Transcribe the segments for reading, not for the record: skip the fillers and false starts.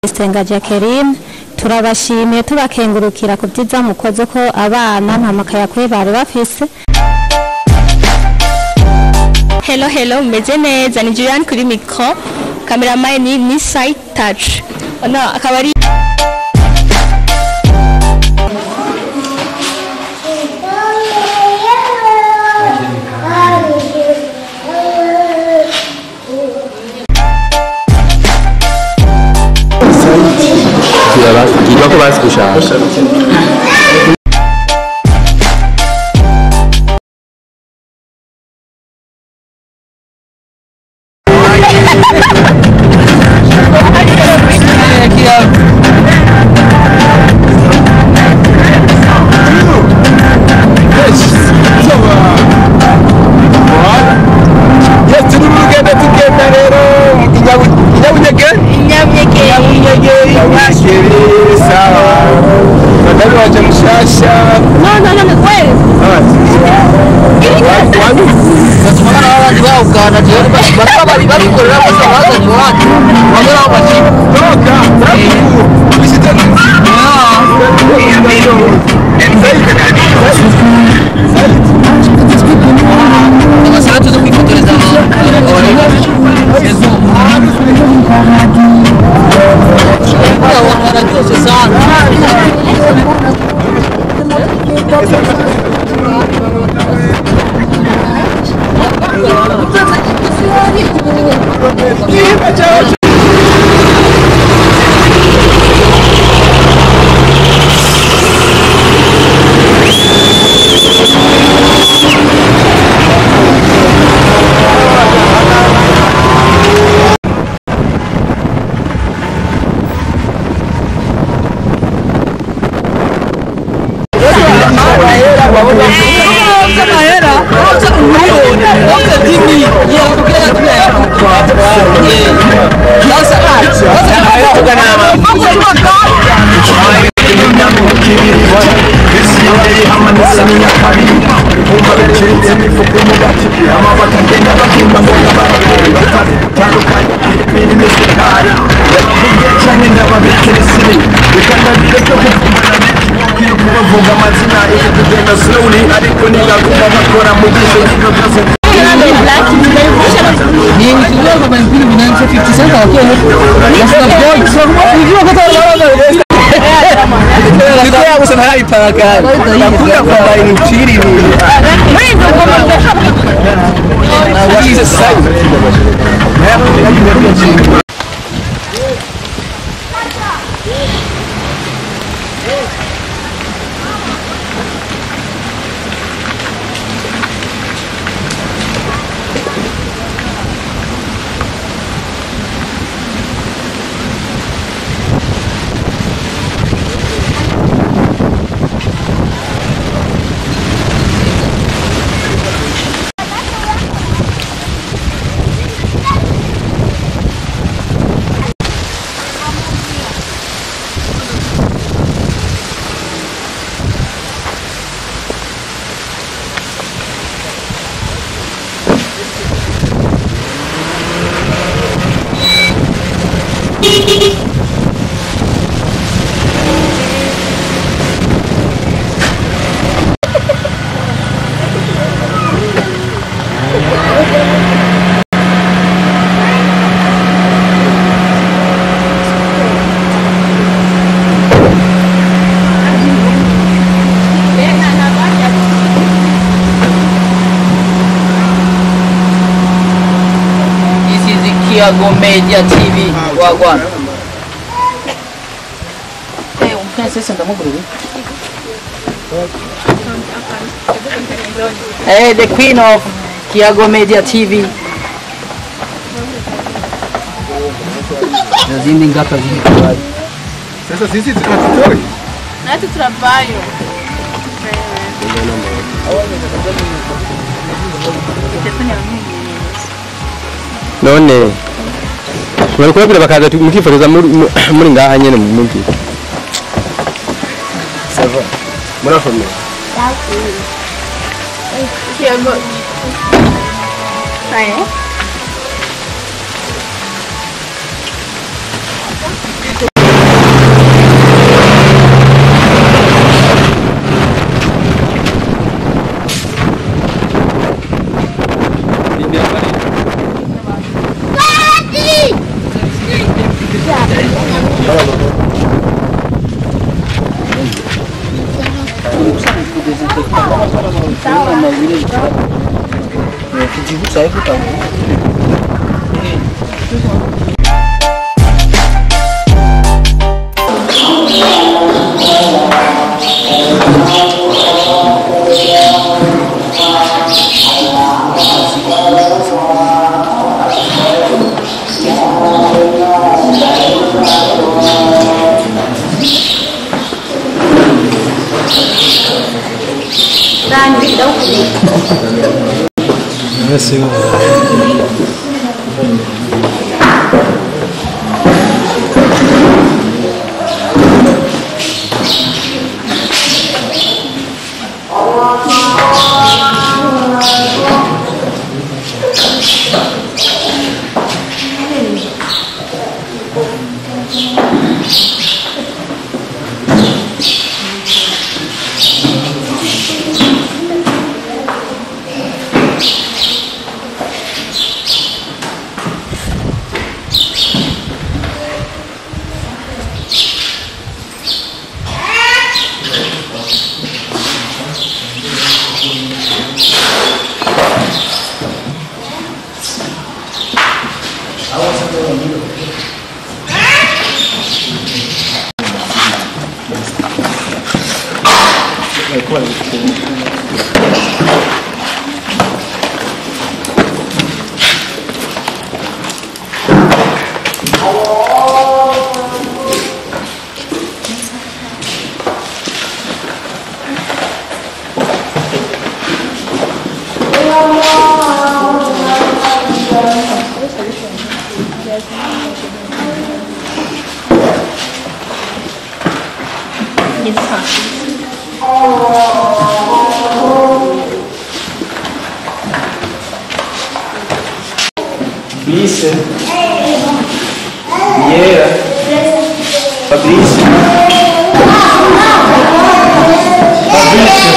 Senga Jacqueline, turabashimiye tubakengurukira ku byiza mukoze ko abana nta makayakwe bari bafise. Hello hello, meze neza, ni Julian kuri micro, cameraman ni Side Touch. Ono akaba ari Kiba ko basi gushaka. Kiyago Media TV wagwan. Eh, umpense ndamugurira. Eh, the queen of Kiyago Media TV. Zindi ngapa zindi. Sasa sisi tunatoka. Nati turabayo. None bari kubabwira bakaza mukifotoza muri ngaha nyene mu mujyi. Ça va. Murakomeye. Kiyago. Aye. Blice, Vieira, Fabrício, Fabrício,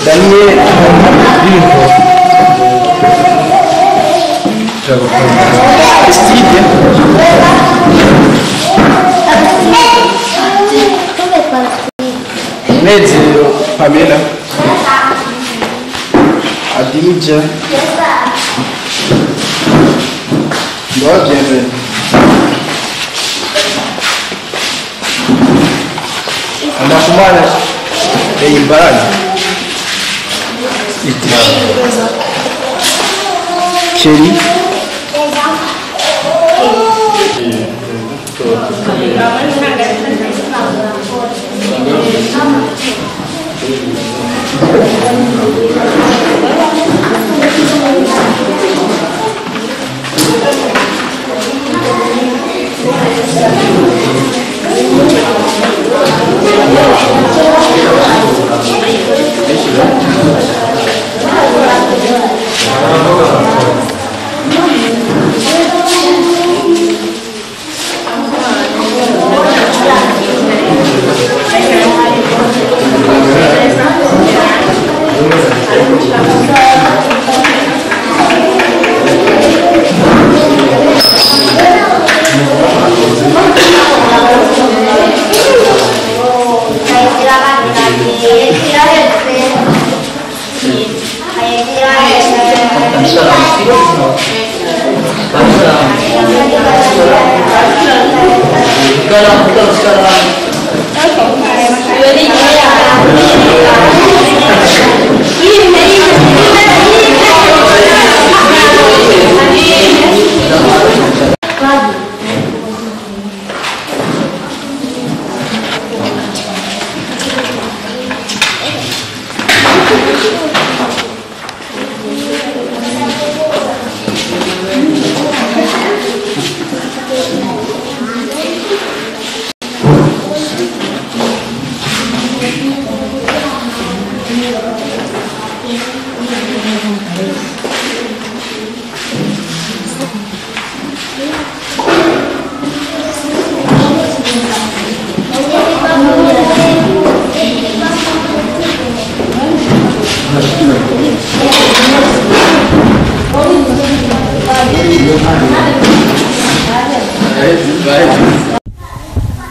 Daniel, Aristide, Nezero, Pamela, Adilja, Bienvenue. Ndakumana Eimbani Kelly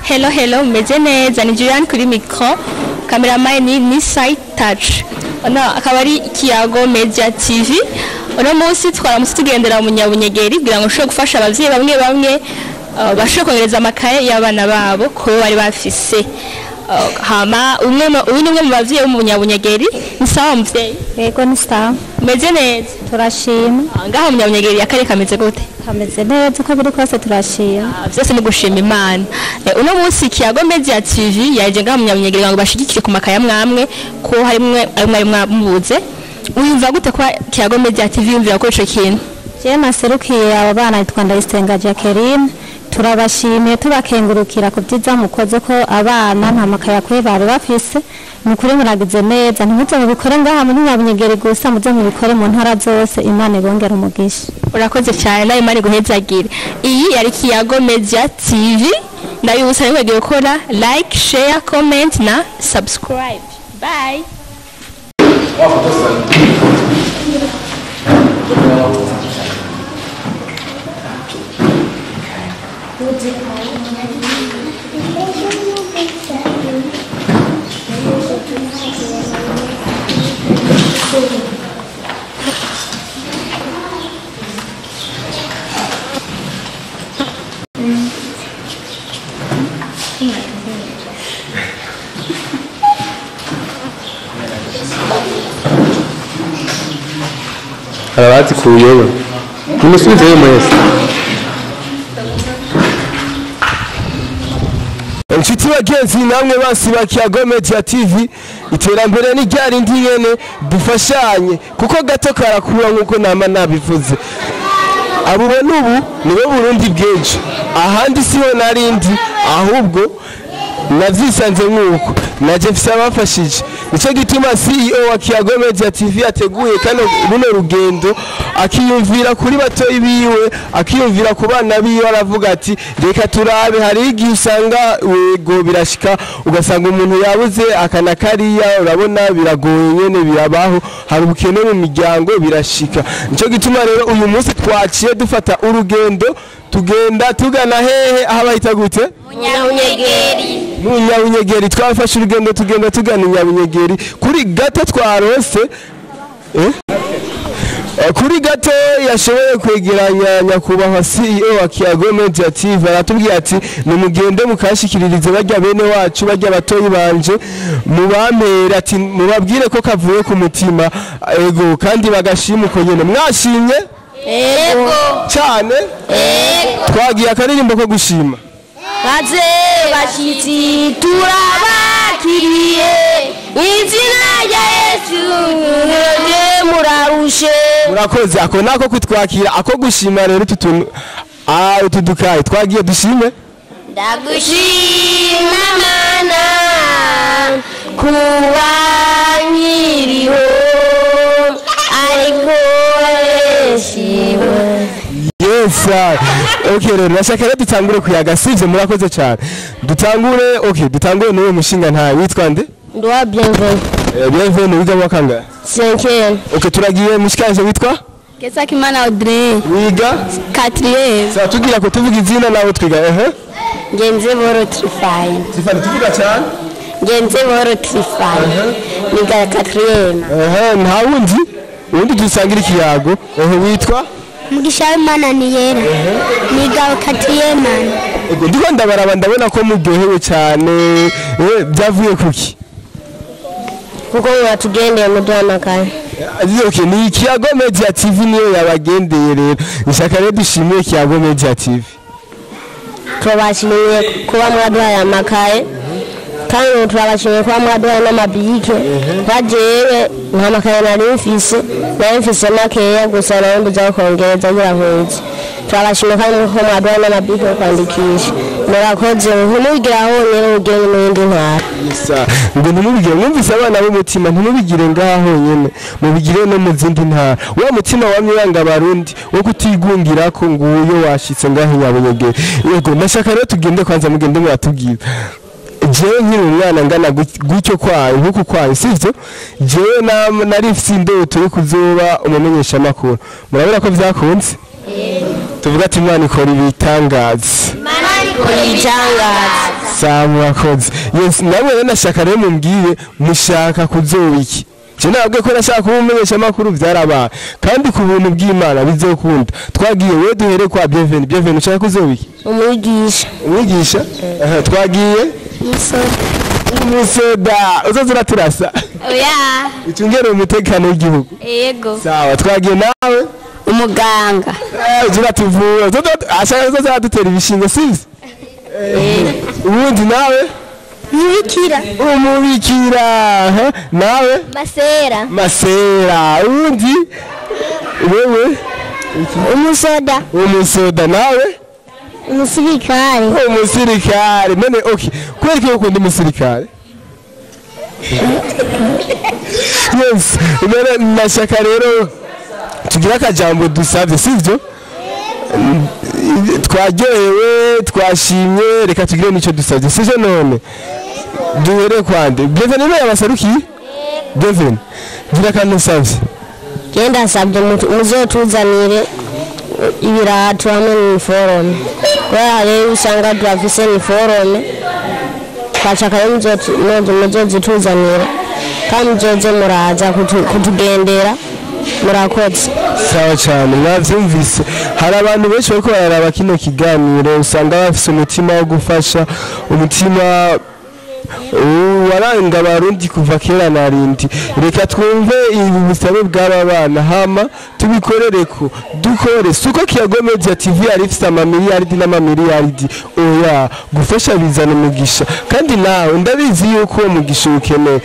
Hello hello, meze neza, ni Julian kuri micro, cameraman ni Nisai Touch. Ono akaba ari Kiyago Media TV. Uno munsi twaramutse tugendera mu Nyabunyegeri kugira ngo ushobore gufasha abavyeyi bamwe bamwe bashobore kongereza amakaye y'abana babo ko bari bafise. Hama umwe ni umwe mu bavyeyi bo mu Nyabunyegeri, ni sawa muvyeyi? Yego ni sawa. Meze neza. Turashima. Ngaho mu Nyabunyegeri akare kameze gute? Kameze neza uko biri kose turashima. Vyose ni gushima Imana. Uno munsi Kiyago Media TV yaje ngaho mu Nyabunyegeri ngo bashigikire ku makaya mwamwe ko harimwe ari mwamubuze. Uyumva gute kwa Kiyago Media TV yumvira ko ico kintu? Je naserukiye abo bana yitwa Ndayisenga Jacqueline. Turabashimiye tubakengurukira ku byiza mukoze ko abana nta makaya kwe bari bafise. Mukuri muragize neza, ntimuze mubikore ngaha muri Nyabunyegeri gusa, muze mubikore mu ntara zose. Imana ibongere umugisha. Urakoze cyane, nawe Imana iguhezagire. Iyi yari Kiyago Media TV, ndabibutsa ntiwibagire gukora like, share, comment na subscribe. Bye. Arabazikuyeyo nimusubizeyo mwese. Inshuti bagenzi namwe basi ba Kiyago Media TV, iterambere ni ryarindi nyene, dufashanye kuko gato karakura nkuko nama nabivuze. Abo ubona ubu nibo Burundi bw'ejo, ahandi siho narindi, ahubwo navyisanze nkuko naje mfise abafashije. Nico gituma CEO wa Kiyago Media TV ateguye kano runo rugendo, akiyumvira kuri batoyi biwe, akiyumvira ku bana biwe, aravuga ati reka turabe. Hari igihe usanga wego birashika ugasanga umuntu yabuze akana kariya, urabona biragoye nyene, birabaho, hari ubukene mu miryango, birashika. Nico gituma rero uyu munsi twaciye dufata urugendo tugenda tugana hehe, aho bahita gute? Nyabunyegeri. Mu Nyabunyegeri twafashe urugendo tugenda tugana Nyabunyegeri kuri gato twarose kuri gato yashoboye kwegeranya nyakubahwa CEO wa Kiyago Media TV, aratubwira ati nimugende mukashikiririze barya bene wacu, barya batoyi banje, mubamere ati mubabwire ko kavuye ku mutima, ego kandi bagashima uko nyene. Mwashimye? Ego cyane. Ego. Twagiye akaririmbo ko gushima. Baze bashitsi turabakiriye izina rya Yesu murye murarushe. Murakoze, ako nako kutwakira, ako gushima rero tutuntu utudukaye twagiye dushime. Ndagushima Mana kuba nkiriho ariko yeshiwe. Yes. Okay rero nashaka rero dutangure kuyaga, sivyo? Murakoze cyane. Dutangure, okay, dutangure n'uwo mushinga nta witwa nde? Ndwa Bienvenue. Bienvenue, wiga mu kangahe? 5e. Okay, turagiye mushikanje witwa? Kesakimana Audrey. Wiga 4e. Sa tugira ko tuvuga izina nawe twiga Ngenze boro Trifine. Trifine tuvuga cyane? Ngenze boro Trifine. Niga 4e. Nta wundi? Undi dusangira ikiyago. Witwa? Mugisha w'Imana ni yera. Niga 4e man. Ego ndiko ndabaraba ndabona ko muryohewe cyane. Byavuye kuki? Kuko mwatugendeye muduha amakaye. Okay, ni Kiyago Media TV niyo yabagendeye rero. Nshaka rero dushimiye Kiyago Media TV. Turabashimiye kuba mwaduhaye amakaye, kandi turabashimiye kuba mwaduhaye n'amabike. Bajewe nta makaye nari mfise makeya gusa nayo mbuza kongereza kugira nkunze. Turabashimiye kandi ko mwaduhaye n'amabike yo kwandikisha. Murakoze, ntimubigire aho nyene mugende mu yindi ntara. Ngo ntimubigire, mwumvise abana b'umutima, ntimubigire ngaho nyene, mubigire no mu zindi ntara. Wa mutima wamye wanga abarundi wo kutigungira ko nguyo washitse ngaho Nyabunyegeri. Yego nashaka rero tugende kwanza mugende muratubwira. Jewe nkiri umwana ngana gutyo kwayo nkuko kwayo, sivyo? Jewe nari mfise indoto yo kuzoba umumenyesha makuru. Murabona ko vyakunze? Tuvuga ati Imana ikora ibitangaza. Imana Ibitangaza. Sawa, murakoze. Yes, namwe rero nashaka rero mumbwire mushaka kuzoba iki. Je nababwiye ko nashaka kuba umumenyeshamakuru, vyarabaye, kandi ku buntu bw'Imana bizokunda. Twagiye, we duhere kwa Bienvenu. Bienvenu, ushaka kuzoba iki? Umwigisha. Umwigisha. Aha, twagiye. Umusoda. Uzoza uraturasa? Oya. Ucungere umutekano w'igihugu. Yego. Sawa, twagiye nawe. Umuganga. Uza uratuvura. Ashaka uzoza uradutera ibishinge, sivyo? Ubundi nawe? Umubikira. Umubikira. Aha, nawe? Masera. Masera. Ubundi wewe? Umusoda. Umusoda. Nawe? Umusirikare. Umusirikare. None okay, kubera ko ukunda umusirikare? Yes, none nashaka rero tugira akajambo dusavye, sivyo? Twaryohewe, twashimye, reka tugire n'icyo dusavye, sivyo? None duhere kwande Bienvenu niwe yabaserukiye. Bienvenu, gira akantu usavye. Genda nsabye muzotuzanire ibirato hamwe n'iniforome, kubera rero usanga turafise iniforome, twashaka rero muzozituzanira, kandi muzoze muraza kutugendera. Murakoze. Sawa cyane, mwavyumvise. Hari abantu benshi bariko bararaba kino kiganiro, usanga bafise umutima wo gufasha, umutima waranga Abarundi kuva kera na rindi. Reka twumve ibi busabe bw'aba bana, hama tubikorereko, dukore. Suko Kiyago Media TV yari ifise amamiliyaridi n'amamiliyaridi, oya. Gufasha bizana umugisha, kandi nawe ndabizi yuko uwo mugisha uwukeneye.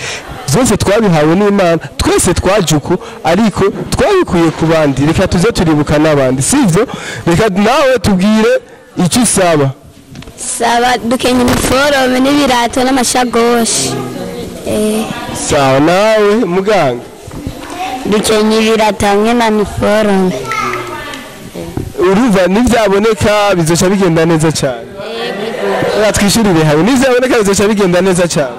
Byose twabihawe n'Imana, twese twaje uko, ariko twabikuye ku bandi. Reka tuze turibuka n'abandi, sivyo? Reka nawe tubwire icyo usaba. Saba dukenye iniforome n'ibirato n'amashagoshi. Sawa, nawe muganga? Dukenye ibirato hamwe na iniforome. Urumva nivyaboneka bizoca bigenda neza cyane. Reka twishurire hamwe, nivyaboneka bizoca bigenda neza cyane.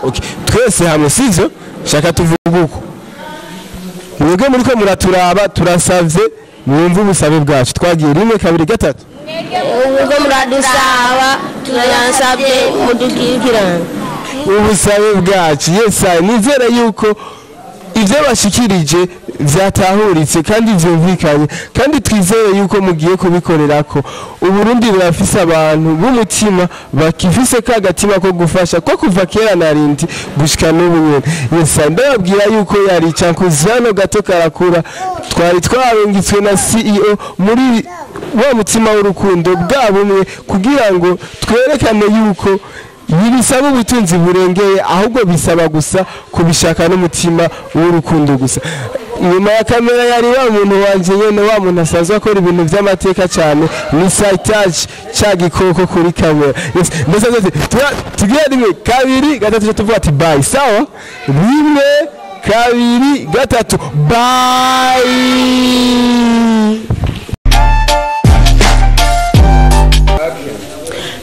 Okay, twese hamwe, sivyo? Shaka tuvuge uko mwebwe muriko muraturaba, turasavye mwumve ubusabe bwacu. Twagiye, 1 2 3. Ubwo muradusaba, turasabye mudukikirane ubusabe bwacu. Yes, nizera yuko ivyo bashikirije vyatahuritse kandi vyumvikanye, kandi twizere yuko mugiye kubikorerako. Uburundi burafise abantu b'umutima bakifise ka gatima ko gufasha ko kuva kera na rindi gushika n'ubu nyene. Yes, ndababwira yuko yari Cankuzano gato karakura, twari twarungitswe na CEO muri wa mutima w'urukundo bwa bumwe, kugira ngo twerekane yuko ntibisaba ubutunzi burengeye, ahubwo bisaba gusa kubishaka n'umutima w'urukundo gusa. Nyuma ya kamera yari wa muntu wanje nyene, wa muntu asanzwe akora ibintu vy'amateka cyane, ni Saitage ca gikoko kuri kamera. Yes, ndetse tugira 1 2 3 tuvuga ati bye. Sawa, 1 2 3 bye.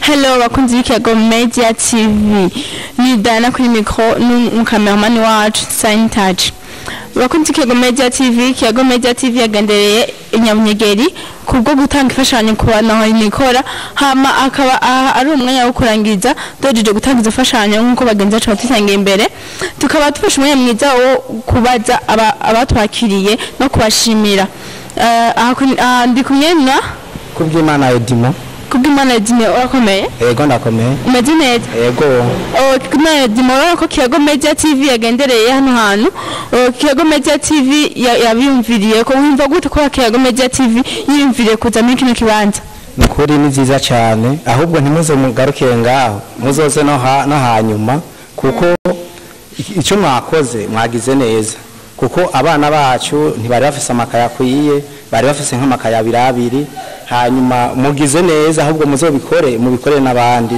Hello bakunzi b'Ikiyago Media TV, ni Dana kuri micro n'umukameramani wacu Saintage. Bakunzi Kiyago Media TV, Kiyago Media TV yagendereye Inyamunyegeri kubwo gutanga imfashanyo ku bantu aho nikora, hama akaba ari umwanya wo kurangiza dojeje gutanga izo mfashanyo nk'uko bagenzi bacu batusangiye imbere. Tukaba dufashe umwanya mwiza wo kubaza abatwakiriye no kubashimira. Ndi kumwe na Kubwimana Edimo. Kubwimana Edimo, urakomeye? Yego, ndakomeye. Umeze neza? Yego. Kubwimana Edimo, urabona ko Kiyago Media TV yagendereye hano hantu. Kiyago Media TV yabiyumviriye ko, wumva gute ko Kiyago Media TV yiyumviriye kuza muri kino kibanza? Nukuri ni vyiza cyane, ahubwo ntimuze mugaruke ngaho, muzoze no hanyuma, kuko icyo mwakoze mwagize neza, kuko abana bacu ntibari bafise amakaye akwiye, bari bafise nk'amakaye abiri abiri. Hanyuma mugize neza, ahubwo muzobikore, mubikore n'abandi.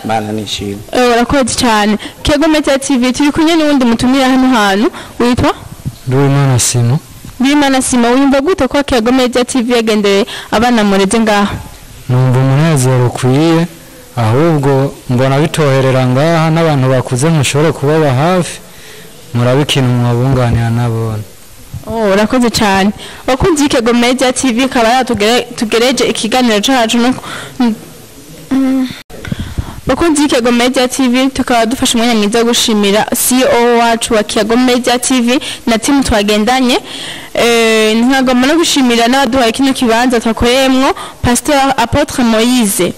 Imana nishimwe. Urakoze cyane. Kiyago Media TV turi kumwe n'uwundi mutumira hano hantu witwa Nduwimana Simo. Nduwimana Simo, wumva gute ko Kiyago Media TV yagendereye abana mureze ngaha? Numva umunezero ukwiye, ahubwo mbona bitoherera ngaha, n'abantu bakuze mushobore kubaba hafi, murabikina mwabunganira n'abona. Urakoze cyane. Bakunzi b'Ikiyago Media TV, ikaba yatugereje ikiganiro cacu no Bakunzi b'Ikiyago Media TV, tukaba dufashe umwanya mwiza wo gushimira CEO wacu wa Kiyago Media TV na timu twagendanye. Nkagomba no gushimira n'abaduhaye kino kibanza twakoreyemwo, Pasteur Apôtre Moise.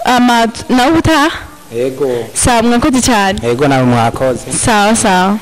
Ama nawe ubutaha. Yego. Sawa, mwakoze cyane. Yego, nawe mwakoze. Sawa sawa.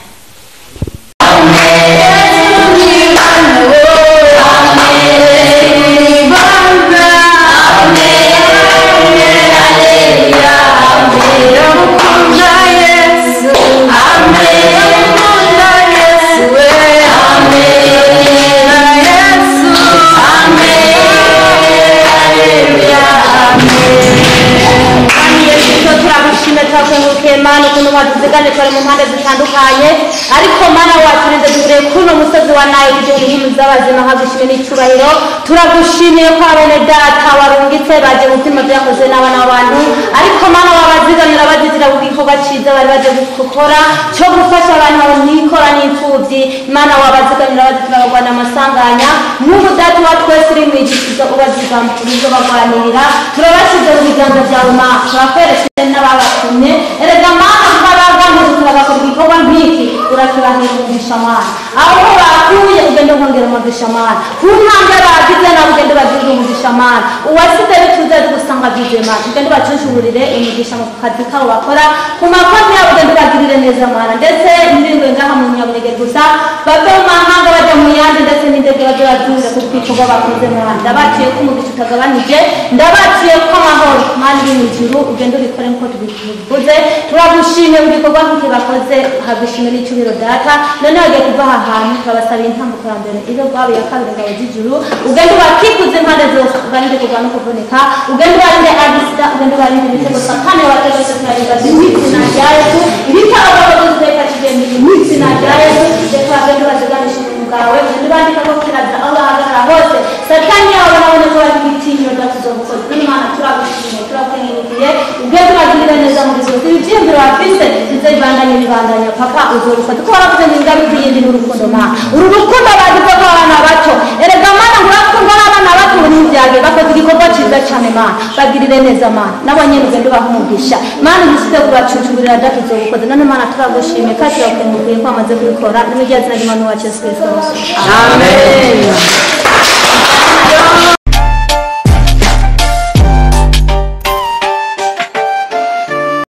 Turagushimye, turakengurukiye Mana ukuntu waduziganye twari mu mpande zitandukanye, ariko Mana waturinze duhure kuno musozi wa nayo kugira ngo z'abazima hagushimye n'icyubahiro. Turagushimiye ko abene data warungitse baje gupima byakoze n'abana b'abantu, ariko Mana wabazigamira bazitira ku gikorwa cyiza bari baje gukora cyo gufasha abantu nikora n'imfubyi. Mana wabazigamira bazitira bagwana amasanganya n'ubu data wa twese uri mu ijuru ubazigama uzobagwanirira. Turabashyize mu biganza byawe Mana, turakweretse n'ababatumye. Erega Mana twaraganiriza bagakora igikorwa nk'iki, urakibahera umugisha Mana. Aho bakuye ugende wongera umugisha Mana, ku ntambwe bagize nabo ugende bagirire umugisha Mana. Uwasize bituze gusanga byuzuye Mana, ugende bacunshurire umugisha mu kazi kabo bakora, ku makonti yabo ugende bagirire neza Mana. Ndetse ntibingwe ngaha mu Nyabunege gusa, bave mu mahanga bajya mu yandi, ndetse n'indege bajye babyurira ku bikorwa bakoze Mana. Ndabaciye ko umugisha utagabanije, ndabaciye ko amahoro Mana iri mu ijuru ugende ubikore nk'uko tubivuze. Turagushimiye mu bikorwa nk'iki bakoze, hagushimye n'icyubahiro data. None bagiye kuva aha hantu, turabasaba intambuko ya mbere ibe rwabo, iya kabiri ngabo z'ijuru, ugende ubakikuze impande zose, ubarinde kugwa no kuvunika, ugende ubarinde agisida, ugende ubarinde ibitego satani yabateje. Turabibaza mu izina rya Yesu, ibitabo byose reka kigendere mu izina rya Yesu. Reka bagende baziganishe ubuntu bwawe, ugende ubandika ko kirazira aho bahagarara hose, satani yabo nabone ko bari kwitinyira datuzobukoze. None Mana turagushimiye, turakukengurukiye, ugende ubagirire neza muri zose. Ibyiyumviro bafise bize bibandanye bibandanya papa uzobufata kuko waravuze ngo ingaruka yindi ni urukundo Mana. Uru rukundo bagize ko abana bato, erega Mana ngurakundwa n'abana bato ngo ntibyage bakoze igikorwa cyiza cyane Mana, bagirire neza Mana, nabo nyene ugende ubahe umugisha Mana, ugisite kubacucurira data uzobukoze. None Mana turagushimiye kandi turakukengurukiye ko wamaze kubikora, n'umujyi zina ry'Imana wacu Yesu Kristo. Amen.